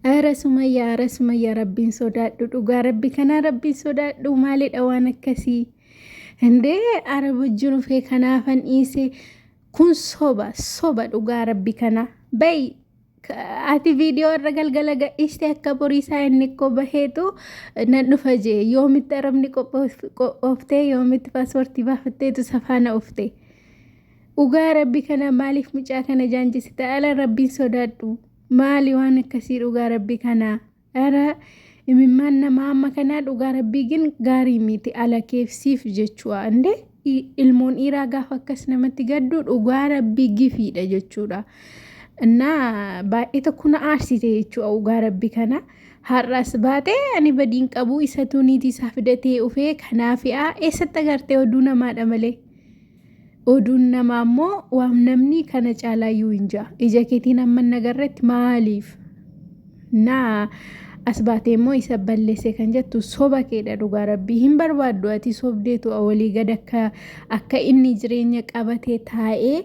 Ara Sumayyaa, ara Sumayyaa, rabbiin sodaadhu, dhugaa rabbi kanaa rabbiin sodaadhu. Maalidha waan akkasii? Indee araba wajjin dhufee kanaafan dhiise. Kun soba, soba, dhugaa rabbi kana. Bayi ati viidiyoo irra galgala gadhiiste, akka boriisaa inni ikkoo baheetu nan dhufa jee. Yoomitti arabni qophooftee, yoomitti paaspoortii baafatteetu safaana ufte? Dhugaa rabbi kana, maaliif mucaa kana jaanjisite? Ala rabbiin sodaadhu. Maali waan akkasii? Dhugaa rabbi kana. Ara imimmaan namaa amma kanaa, dhugaa rabbii gin gaarii miti ala keefsiif jechuudha. Indee ilmoon dhiiraa gaafa akkas namatti gaddu, dhugaa rabbii gifiidha jechuudha. Innaa baay'ee tokko na aarsite jechuudha, dhugaa rabbi kana. Har'as baatee ani badiin qabu, isatu niitii isaa fidatee dhufee kanaafi'a. Eessatti agartee? Oduu namaadha malee. Oduun namaa immoo waan namni kana caalaayyuu hin ja'a. Ija keetiin amma hin agarretti maaliif? Naa as baatee immoo isa balleesse kan jettu soba keedha, dhugaa rabbii. Hin barbaaddu ati, sobdeetu walii gad akka inni jireenya qabatee taa'ee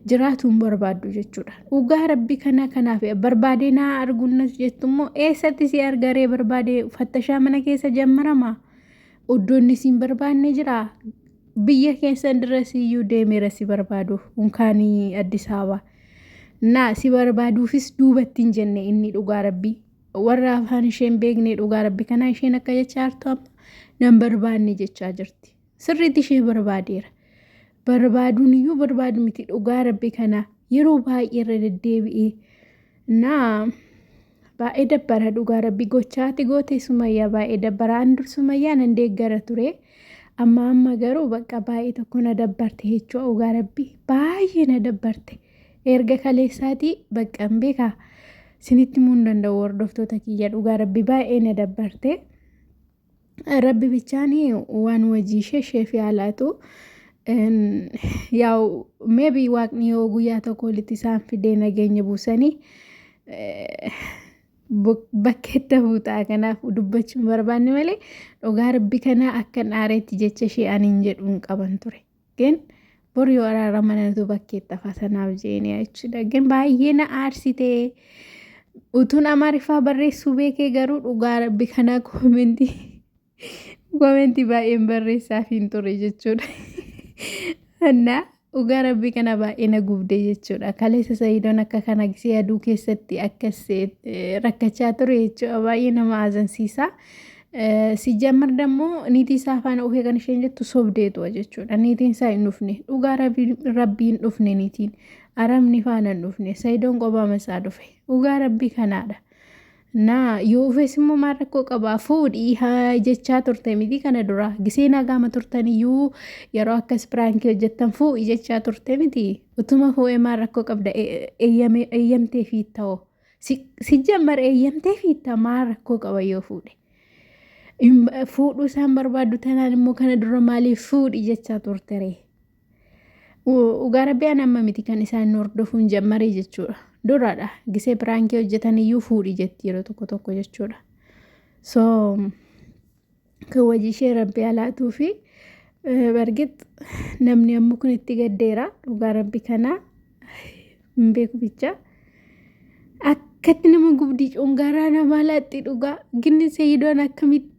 jiraatu hin barbaaddu jechuudha. Dhugaa rabbi kana kanaaf barbaadee naa arguunnas jettu immoo eessatti si argaree? Barbaadee fattashaa mana keessa jammarama. Iddoon si hin barbaanne jira. Biyya keessan dirras iyyuu deemeera si barbaadu unkaanii Addis Ababa. Naa si barbaaduufis duubatti hin jenne inni, dhugaa rabbii. Warra afaan ishee hin beekne, dhugaa rabbi kanaa, isheen akka jechaa jirtu amma nan barbaanne jechaa jirti. Sirriitti ishee barbaadeera. Barbaaduun iyyuu barbaadu miti, dhugaa rabbi kanaa yeroo baay'ee irra deddeebi'ee. Naa baay'ee dabbara, dhugaa rabbi, gochaati goote Sumayyaa baay'ee dabbara. An dur Sumayyaa nan deeggara ture. Amma amma garuu bakka baay'ee tokko na dabbarte jechuudha, dhugaa rabbi baay'ee na dabbarte. Erga kaleessaatii bakka hin beekaa. Sinitti himuu hin danda'u, hordoftoota kiyya, dhugaa rabbi baay'ee na dabbarte. Rabbi bichaan waan hojii ishee isheef yaalaatu. Yaa'u maybe waaqni yoo guyyaa tokko walitti isaan fidee nageenya buusanii bakkeetti hafuu ta'a. Kanaaf dubbachuu hin barbaanne malee, dhugaa rabbi kanaa akka aareetti jecha ishee ani hin jedhu hin qaban ture. Gin bor yoo araarama natu bakkeetti hafa, sanaaf jeeni jechuudha. Gin baay'ee na aarsite. Utuun Amaariffaa barreessuu beekee garuu, dhugaa rabbi kanaa, commentii baay'een barreessaaf hin ture jechuudha. Annaa dhugaa rabbi kana baay'ee na gubde jechuudha. Kaleessa Sayidoon akka kana gisee aduu keessatti akkas rakkachaa ture jechuudha. Baay'ee nama azansiisa. Sijjammar dammoo niitii isaa faana dhufee kan isheen jettu sobdeetu jechuudha. Niitiin isaa hin dhufne. Dhugaa rabbii hin dhufne niitiin. Arabni faana hin dhufne. Sayidoon qobaama isaa dhufe. Dhugaa rabbii kanaadha. Naa yoo dhufes immoo maal rakkoo qaba? Fuudhii haa jechaa turte miti kana dura? Gisee nagaama turtan iyyuu yeroo akkas prankii hojjettan fuudhi jechaa turte miti? Utuma fuudhee maal rakkoo qabda? Eeyyamtee fiitta'oo si jammar, eeyyamtee fiitta, maal rakkoo qaba yoo fuudhe? Fuudhuu isaan barbaaddu tanaan immoo kana dura maaliif fuudhi jechaa turte ree? Dhugaa rabbii ani amma miti kan isaan hordofuun jammaree jechuudha. Duraadha. Gisee prankii hojjetan iyyuu fuudhi jetti yeroo tokko tokko jechuudha. So kan hojii ishee rabbi alaatuu fi bargit namni ammoo kun itti gaddeera, dhugaa rabbi kanaa hin beeku bicha. Akkatti nama gubdii, congaaraa namaa laatti, dhugaa ginni Sayidoon akkamitti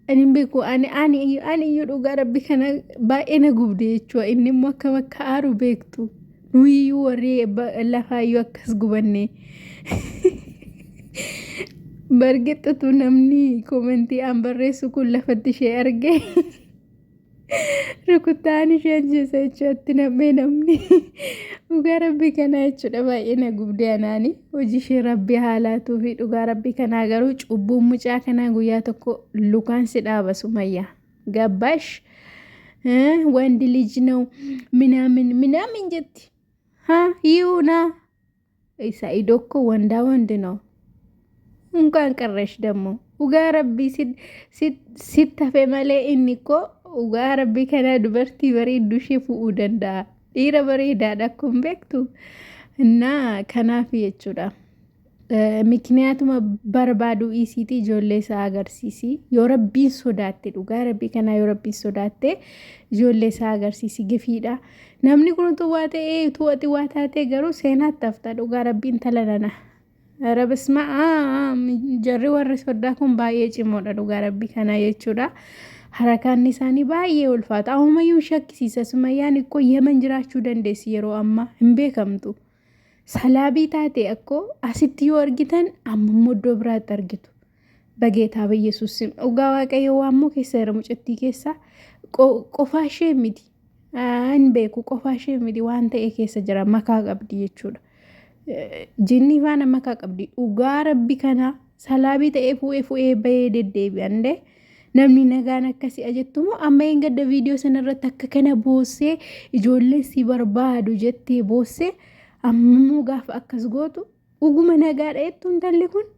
ani hin beeku. Ani iyyuu dhugaa rabbi kana baay'ee na gubde jechuudha. Inni immoo akkam akka aaru beektu. Nuyiyyuu warri lafaa iyyuu akkas gubanne. Bargixxatu namni commentii aan barreessu kun lafatti ishee arge. Rukuttaan ishee ajjeesa jechuudha nam'ee namni. Dhugaa rabbi kanaa jechuudha, baay'ee na gubdee anaani. Hojii ishee rabbi haalaatuu fi dhugaa rabbi kanaa garuu cubbuun mucaa kanaa guyyaa tokko lukaan si dhaaba, Sumayyaa. ገባሽ? ወንድ ልጅ ነው ምናምን ምናምን jetti. ሀ ይሁና፣ ሰኢዶ እኮ ወንዳ ወንድ ነው። እንኳን ቀረሽ ደግሞ dhugaa rabbii sitti hafe malee inni ko dhugaa rabbii kana dubartii bareedduu ishee fuudhuu danda'a. Dhiira bareedaadha akkuma beektu. Innaa kanaaf jechuudha. Mikiniyaatuma barbaadu isiitii ijoollee isaa agarsiisi. Yoo rabbiin sodaatte, dhugaa rabbii kanaa, yoo rabbiin sodaatte ijoollee isaa agarsiisi, gifiidha. Namni kun utuu waa ta'ee, utuu ati waa taatee garuu seenaatti hafta, dhugaa rabbiin intala nana. ኧረ በስመ አብ jarri warri soddaa kun baay'ee cimoodha dhugaa rabbi kanaa jechuudha. Harakaanni isaanii baay'ee ulfaata. Ammayyuu shakkisiisa. Sumayyaan ikkoo Yemen jiraachuu dandeessi yeroo ammaa hin beekamtu. Salaabii taate akkoo asitti yoo argitan ammammoo iddoo biraatti argitu. በጌታ በኢየሱስ ስም dhugaa waaqayyo waammoo keessa jira mucattii keessa qofaa ishee miti. Hin beeku qofaa ishee miti waan ta'e keessa jira makaa qabdi jechuudha. Jinni faana makaa qabdi dhugaa rabbi kana salaabii ta'ee fu'ee fu'ee bahee deddeebi'an dee namni nagaan akkasii ajettumoo amma hin gadda viidiyoo sanarratti akka kana boossee ijoolleen si barbaadu jettee boossee ammammoo gaafa akkas gootu dhuguma nagaadha jettu intalli kun.